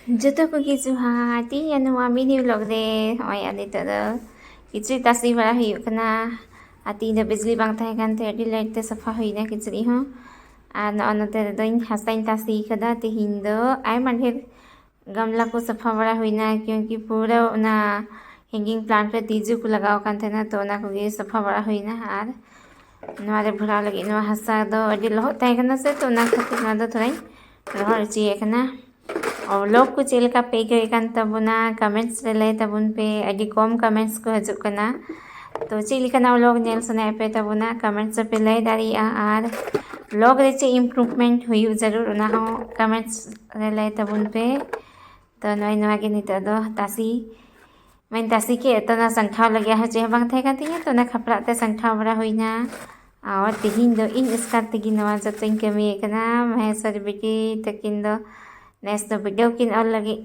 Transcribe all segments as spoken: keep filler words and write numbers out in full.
ᱡᱚᱛᱚ ᱠᱚᱜᱮ ᱡᱚᱦᱟᱨ᱾ ᱛᱮᱦᱮᱧ ᱱᱚᱣᱟ mini vlog ᱨᱮ ᱱᱚᱜᱼᱚᱭ ᱟᱨ ᱱᱤᱛᱚᱜ ᱫᱚ ᱠᱤᱪᱨᱤᱡ ᱛᱟᱥᱮ ᱵᱟᱲᱟ ᱦᱩᱭᱩᱜ ᱠᱟᱱᱟ᱾ ᱟᱨ ᱛᱮᱦᱮᱧ ᱫᱚ ᱵᱤᱡᱽᱞᱤ ᱵᱟᱝ ᱛᱟᱦᱮᱸ ᱠᱟᱱ ᱛᱮ ᱟᱹᱰᱤ late ᱛᱮ ᱥᱟᱯᱷᱟ ᱦᱩᱭᱱᱟ ᱠᱤᱪᱨᱤᱡ ᱦᱚᱸ᱾ ᱟᱨ ᱱᱚᱜᱼᱚᱭ ᱱᱚᱛᱮ ᱨᱮᱫᱚᱧ ᱦᱟᱥᱟᱧ ᱛᱟᱥᱮ ᱠᱟᱫᱟ᱾ ᱛᱮᱦᱮᱧ ᱫᱚ ᱟᱭᱢᱟ ᱰᱷᱮᱨ ᱜᱟᱢᱞᱟ ᱠᱚ ᱥᱟᱯᱷᱟ ᱵᱟᱲᱟ ᱦᱩᱭᱱᱟ, ᱠᱤᱭᱩᱸᱠᱤ ᱯᱩᱨᱟᱹ ᱚᱱᱟ hanging plant ᱨᱮ ᱛᱤᱡᱩ ᱠᱚ ᱞᱟᱜᱟᱣ ᱠᱟᱱ ᱛᱟᱦᱮᱱᱟ, ᱛᱚ ᱚᱱᱟ ᱠᱚᱜᱮ ᱥᱟᱯᱷᱟ ᱵᱟᱲᱟ ᱦᱩᱭᱱᱟ᱾ ᱟᱨ ᱱᱚᱣᱟ ᱨᱮ ᱵᱷᱚᱨᱟᱣ ᱞᱟᱹᱜᱤᱫ ᱱᱚᱣᱟ ᱦᱟᱥᱟ ᱫᱚ ᱟᱹᱰᱤ ᱞᱚᱦᱚᱫ ᱛᱟᱦᱮᱸ ᱠᱟᱱᱟ ᱥᱮ, ᱛᱚ ᱚᱱᱟ ᱠᱷᱟᱹᱛᱤᱨ ᱱᱚᱣᱟ ᱫᱚ ᱛᱷᱚᱲᱟᱧ ᱨᱚᱦᱚᱲ ᱦᱚᱪᱚᱭᱮᱫ ᱠᱟᱱᱟ᱾ ᱟᱨ vlog ᱠᱚ ᱪᱮᱫ ᱞᱮᱠᱟ ᱯᱮ ᱟᱹᱭᱠᱟᱹᱣᱮᱫ ᱠᱟᱱ ᱛᱟᱵᱚᱱᱟ, comments ᱨᱮ ᱞᱟᱹᱭ ᱛᱟᱵᱚᱱ ᱯᱮ᱾ ᱟᱹᱰᱤ ᱠᱚᱢ comments ᱠᱚ ᱦᱤᱡᱩᱜ ᱠᱟᱱᱟ, ᱛᱚ ᱪᱮᱫ ᱞᱮᱠᱟᱱᱟᱜ vlog ᱧᱮᱞ ᱥᱟᱱᱟᱭᱮᱫ ᱯᱮ ᱛᱟᱵᱚᱱᱟ, comments ᱨᱮᱯᱮ ᱞᱟᱹᱭ ᱫᱟᱲᱮᱭᱟᱜᱼᱟ᱾ ᱟᱨ vlog ᱨᱮ ᱪᱮᱫ improvement ᱦᱩᱭᱩᱜ ᱡᱟᱹᱨᱩᱲ, ᱚᱱᱟ ᱦᱚᱸ comments ᱨᱮ ᱞᱟᱹᱭ ᱛᱟᱵᱚᱱ ᱯᱮ᱾ ᱛᱚ ᱱᱚᱜᱼᱚᱭ ᱱᱚᱣᱟ ᱜᱮ ᱱᱤᱛᱚᱜ ᱫᱚ ᱛᱟᱥᱮ ᱢᱟᱧ ᱛᱟᱥᱮ ᱠᱮᱫ, ᱛᱚ ᱚᱱᱟ ᱥᱟᱢᱴᱷᱟᱣ ᱞᱟᱹᱜᱤᱫ ᱦᱚᱸ ᱪᱮᱫ ᱦᱚᱸ ᱵᱟᱝ ᱛᱟᱦᱮᱸ ᱠᱟᱱ ᱛᱤᱧᱟᱹ, ᱛᱚ ᱚᱱᱟ ᱠᱷᱟᱯᱨᱟᱜ ᱛᱮ ᱥᱟᱢᱴᱷᱟᱣ ᱵᱟᱲᱟ ᱦᱩᱭᱱᱟ᱾ ᱟᱨ ᱛᱮᱦᱮᱧ ᱫᱚ ᱤᱧ ᱮᱥᱠᱟᱨ ᱛᱮᱜᱮ ᱱᱚᱣᱟ ᱡᱚᱛᱚᱧ ᱠᱟᱹᱢᱤᱭᱮᱫ ᱠᱟᱱᱟ᱾ ᱢᱚᱦᱮᱥᱣᱚᱨᱤ ᱵᱤᱴᱤ ᱛᱟᱹᱠᱤᱱ ᱫᱚ ᱱᱮᱥ ᱫᱚ ᱵᱤᱰᱟᱹᱣ ᱠᱤᱱ ᱚᱞ ᱞᱟᱹᱜᱤᱫ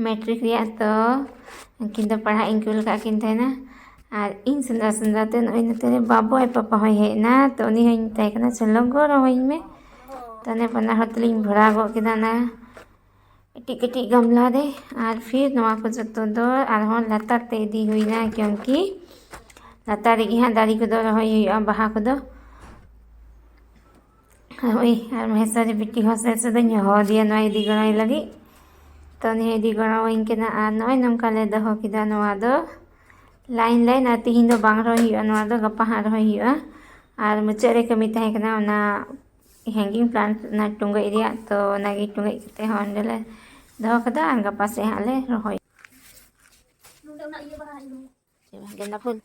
ᱢᱮᱴᱨᱤᱠ ᱨᱮᱭᱟᱜ, ᱛᱚ ᱩᱱᱠᱤᱱ ᱫᱚ ᱯᱟᱲᱦᱟᱜ ᱤᱧ ᱠᱩᱞ ᱠᱟᱜ ᱠᱤᱱ ᱛᱟᱦᱮᱱᱟ᱾ ᱟᱨ ᱤᱧ ᱥᱮᱸᱫᱽᱨᱟ ᱥᱮᱸᱫᱽᱨᱟ ᱛᱮ ᱱᱚᱜᱼᱚᱭ ᱱᱚᱛᱮ ᱨᱮ ᱵᱟᱵᱩ ᱟᱡ ᱯᱟᱯᱟ ᱦᱚᱸᱭ ᱦᱮᱡ ᱮᱱᱟ, ᱛᱚ ᱩᱱᱤ ᱦᱚᱸᱧ ᱢᱮᱛᱟᱭ ᱠᱟᱱᱟ, "ᱪᱚᱞᱚ ᱜᱚᱲᱚ ᱟᱹᱧ ᱢᱮ᱾" ᱛᱚ ᱚᱱᱮ ᱵᱟᱱᱟ ᱦᱚᱲ ᱛᱮᱞᱤᱧ ᱵᱷᱚᱨᱟᱣ ᱜᱚᱫ ᱠᱮᱫᱟ ᱚᱱᱟ ᱠᱟᱹᱴᱤᱡ ᱠᱟᱹᱴᱤᱡ ᱜᱟᱢᱞᱟ ᱨᱮ᱾ ᱟᱨ ᱯᱷᱤᱨ ᱱᱚᱣᱟ ᱠᱚ ᱡᱚᱛᱚ ᱫᱚ ᱟᱨᱦᱚᱸ ᱞᱟᱛᱟᱨ ᱛᱮ ᱤᱫᱤ ᱦᱩᱭᱱᱟ, ᱠᱤᱭᱩᱸᱠᱤ ᱞᱟᱛᱟᱨ ᱨᱮᱜᱮ ᱦᱟᱸᱜ ᱫᱟᱨᱮ ᱠᱚᱫᱚ ᱨᱚᱦᱚᱭ ᱦᱩᱭᱩᱜᱼᱟ, ᱵᱟᱦᱟ ᱠᱚᱫᱚ᱾ ᱦᱳᱭ, ᱟᱨ ᱢᱚᱦᱮᱥᱣᱚᱨᱤ ᱵᱤᱴᱤ ᱦᱚᱸ ᱥᱮᱫ ᱥᱮᱫ ᱤᱧ ᱦᱚᱦᱚ ᱟᱫᱮᱭᱟ ᱱᱚᱣᱟ ᱤᱫᱤ ᱜᱚᱲᱚᱭ ᱞᱟᱹᱜᱤᱫ᱾ ᱛᱚ ᱩᱱᱤ ᱦᱚᱸ ᱤᱫᱤ ᱜᱚᱲᱚᱣᱟᱹᱧ ᱠᱟᱱᱟ᱾ ᱟᱨ ᱱᱚᱜᱼᱚᱭ ᱱᱚᱝᱠᱟ ᱞᱮ ᱫᱚᱦᱚ ᱠᱮᱫᱟ ᱱᱚᱣᱟ ᱫᱚ line line᱾ ᱟᱨ ᱛᱤᱦᱤᱧ ᱫᱚ ᱵᱟᱝ ᱨᱚᱦᱚᱭ ᱦᱩᱭᱩᱜᱼᱟ, ᱱᱚᱣᱟ ᱫᱚ ᱜᱟᱯᱟ ᱦᱟᱸᱜ ᱨᱚᱦᱚᱭ ᱦᱩᱭᱩᱜᱼᱟ᱾ ᱟᱨ ᱢᱩᱪᱟᱹᱫ ᱨᱮ ᱠᱟᱹᱢᱤ ᱛᱟᱦᱮᱸ ᱠᱟᱱᱟ ᱚᱱᱟ hanging plant, ᱚᱱᱟ ᱴᱩᱸᱜᱟᱹᱡ ᱨᱮᱭᱟᱜ, ᱛᱚ ᱚᱱᱟᱜᱮ ᱴᱩᱸᱜᱟᱹᱡ ᱠᱟᱛᱮ ᱦᱚᱸ ᱚᱸᱰᱮ ᱞᱮ ᱫᱚᱦᱚ ᱠᱟᱫᱟ᱾ ᱟᱨ ᱜᱟᱯᱟ ᱥᱮᱫ ᱦᱟᱸᱜ ᱞᱮ ᱨᱚᱦᱚᱭ᱾ ᱜᱮᱸᱫᱟ ᱯᱷᱩᱞ᱾